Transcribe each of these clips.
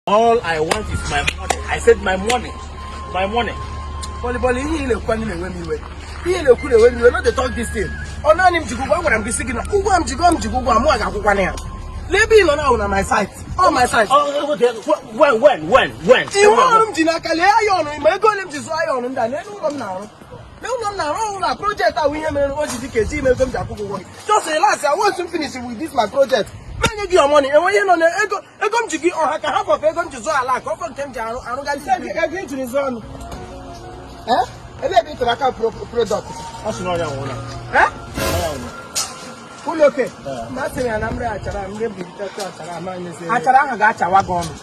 All I want is my money. I said my money. My money. Bọlị bọlị, ihe ị na-ekwu anyị na-enwe m iwe. Ihe ị na-ekwu na-enwe m iwe. No dey talk this thing. Ọ naanị m jigo ụgwọ. Agwara m gị sị gị na ụgwọ m jigo, m jigo ụgwọ a, mụ a ga-akwụkwana ya. Lee ebe ị nọ na na my site, ọ my site. Oh, okay. When, when, when, when? Ihe ọrụ m ji n'aka, lee iron. Ma ego ole m ji zụọ iron ndị a? Lee ụlọ m na-arụ, lee ụlọ m na-arụ. Ụlọ a, project ahụ, ihe mere o ji dị ka eji ime ego m ji akwụ gị ụgwọ gị. Just relax ya. Once m finish with this my project, menye gị your money. Enwe ihe nọ na ego, ego m ji gị ọha ka ha fọfe ego m ji zụọ ala ka ọfọ nke m ji arụ arụgasị. Ego i jiri zụọ ọnụ ebe ebe ị tụrụ aka product. Ọ sị na ọnya nwụrụ. Eh? Ọnya nwụrụ. Ụlọ oke. Ma a sịrị ya na m ree achara, m rebiritatụ achara ama nyezie. Achara ahụ ga-achawa gị ọnụ.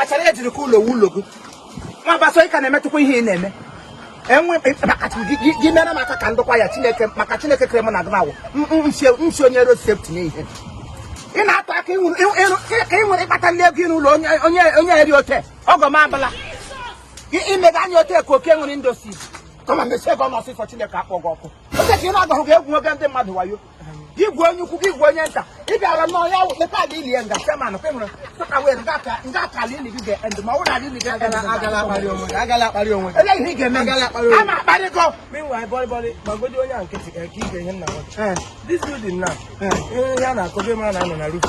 Achara ejiri ka ụlọ ụlọ gị nwa baso. Ị ka na-emetụkwa ihe ị na-eme enwe maka gị mere m aka ka ndụkwa ya. Chineke, maka Chineke kere m na agụmawụ nsi onye road safety n'ihe ị na-atụ aka ka ị nwere ịkpata nle ego ịrụ ụlọ onye onye onye eri ote ọgọ m abala imega anya ote ka oke nwere ndosi kama mechie gị ọnụ ọsịsọ. Chineke akpọ gị ọkụ ote ka ị na-agahụ gị egwu nwoke ndị mmadụ wayo gị gbuo onye ukwu gị, gbuo onye nta. Ị bịara nnọọ ya mepe ala ili ya nga chairman kwe nwere sọka wee nga ka nga ka ala ili gị ga-end ma ọ bụrụ na ala ili gị Agala agala akparị onwe gị, agala akparị onwe gị. Ele ihe ị ga-eme? Agala akparị onwe a na-akparị gị. Meanwhile, bọlị bọlị, gbagodi onye a nkịtị ka ị ga ihe m na-agwa gị. This building now, ihe a na-akọ gị mara na anọ na roof.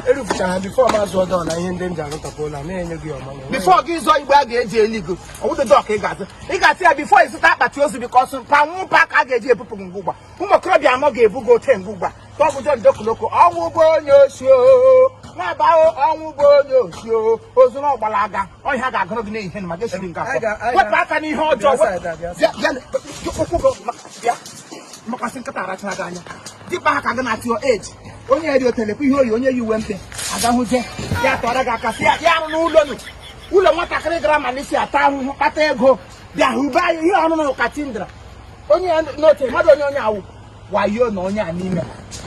Erufuchara ha before m azụ ọdọ na ihe ndị m ji arụtọpụ ụlọ na-enye gị ọmanye. Before gị zụọ igbe a ga-eji eli gị ọwụdụ dọk ị ga-azụ, ị ga-asị ya before ịzụta akpati ozu, because panwụ pa ka a ga-eji ebupụ gị ngwugba. Ụmụ okorobịa anọ ga-ebu gị ote ngwugba ka ọ bụ John Dokoloko. Ọnwụ bụ onye osi o nwaba o, ọnwụ bụ onye osi o ozu na ọgbara aga ọhịa ga-agụrụ gị n'ehihie ma gị siri nke afọ. Wepụ aka n'ihe ọjọọ. Bịa side a, bịa. Bịa bịa, ụkwụ gị bịa makwasị nkịta arachara gị anya dịkpa ha ka gị na-atị eji onye eri otelekwa ihe oyi onye yi uwe mpe agahụje ya tọrọ gị aka sị ya ya arụ n'ụlọ nụ ụlọ nwatakịrị gara Malaysia ata ahụhụ kpata ego bịa hụba ya ihe ọnụnụ katindra onye ya n'oche mmadụ onye onye awụ wayo na onye a n'ime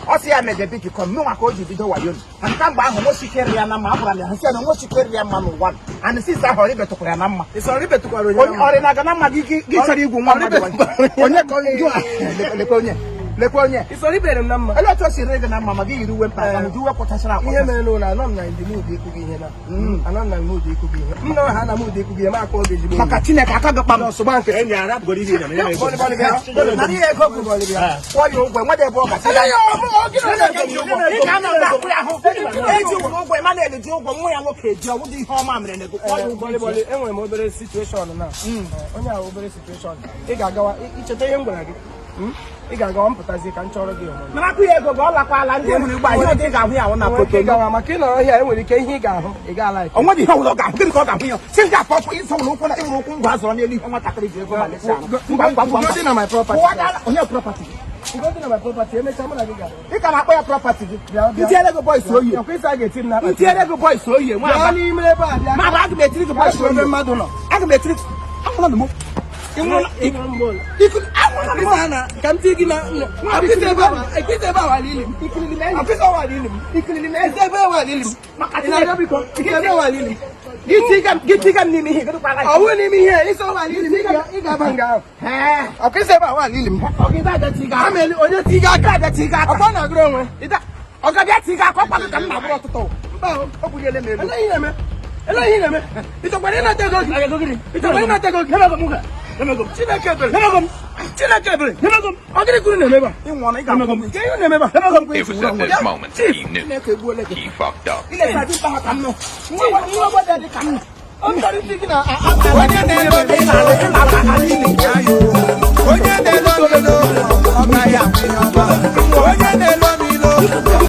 ọ sị ya mede big com mụ maka o ji bido wayo na kamgbe ahụ nwochikere ya na mma. Agwara m ya sị ya na nwochikere ya mma n'ụwa and since ahụ ọ ribetụkwara ya na mma. Ị sọrọ ibetụkwara onye Onye ọrị na-aga na mma gị gị chọrọ igwu nwa mmadụ wayo. Onye ka onye lekwe onye lekwe onye. Ị sọrọ ibere m na mma. Ele otu o si ree gị na mma ma gị yiri uwe mkpa ahụ ji uwe kwụchachara Ihe akwụcha. mere n'ụlọ, anọ m na ndị mood ịkụ gị ihe na anọ m na mood ịkụ gị ihe m na ọha na mood ịkụ gị ihe m akpọ gị ezigbo. Maka Chineke, aka gị kpam. Ọsụgba nkịtị. Enyi arapụgoro ihe ị na-eme, nye m ego. Bọlị bọlị, bịa. Nara ihe ego gị, kwụọ ya ụgwọ enwede ebe ọ gasị. Ị ga-anọ ga-akwụ ya ahụ eji ụgwọ ụgwọ Emmanuel ji ụgwọ nwa ya nwoke eji ọwụdị ihe ọma mere na ego kwụọ ya ụgwọ. Bọlị bọlị, enwere m obere situation na onye ahụ, obere situation. Ị ga-agawa icheta ihe m gwara gị. Ị ga-agawa mpụtazi ka m chọrọ gị ọmụmụ. Nara akwụ ya ego gị, ọ lakwala ndị hụrụ igbe ihe ụdị ị ga-ahụ ya ahụ na Enwere ike Cotonou. ịgawa maka ị nọrọ ọhịa, enwere ike ihe ị ga-ahụ ị ga-ala. Onwe dị ihe ọbụla ọ ga-ahụ. Gịnị ka ọ ga-ahụ ya si ndị afọ ọkụ ịzọ ụlọ ụkwụ na ịwụrụ ụkwụ ngwa azọrọ n'elu ihe nwatakịrị ji ego Malaysia ngwa ngwa ngwa. Ugodi na my property. Pụọ dala onye property gị. Ugodi na my property, emechaa mụ na gị gara. Ị ka na-akpọ ya property gị? Bịa, bịa. Ntinyere gị boys oyi. Ọkwa isi a ga-eti m n'akpati. Ntinyere gị boys oyi nwa Bịa aba. n'ime ebe a, bịa. Ma bụ aga m etiri gị boys Ebe oyi. mmadụ nọ. Aga m etiri anwụrụ m anwụrụ m. Ịsa na ka m tie gị na akịta ebe a, akịta ebe a wala ili m. Ikiriri m enyi. Akịta wala ili m. Ikiriri m eze. Eze ebe wala ili m. Maka Ị na-arịọ biko, ike ebe wala ili m. Gị tiga m n'ime ihe gịdịkwala. Ọ bụghị n'ime ihe ịsa wala ili m, ị ga-aba nga ahụ. Ọkịta ebe a wala ili m. Ọ gị da tiga aka. Ameli onye tiga aka. Ịda tiga aka. Ọkwa na-agụrụ onwe. Ịda ọ ga-abịa tiga aka ọkwa gị ka m na-agbụrụ ọtụtụ. Mba o. O bunyele m elu. Ele ihe na-eme? Ele ihe na-eme? Ị chọkwara ịnata ego gị? Ị chọkwara ịnata ego gị? Chineke ebere. Chineke ebere. Ọ gịnị kwuru na-eme ebe a? Ịnwụọ na ị ga-akwụ m. Nke ihe na-eme ebe a? It was at this moment that he knew Chineke egbuole gị. he fucked up. Ilesa dị mkpa ha ka m nọ. Nwa nwa gbọdọ dị ka m nọ. Ọ chọrọ isi gị na Onye na-eme ị na-ala ala ili.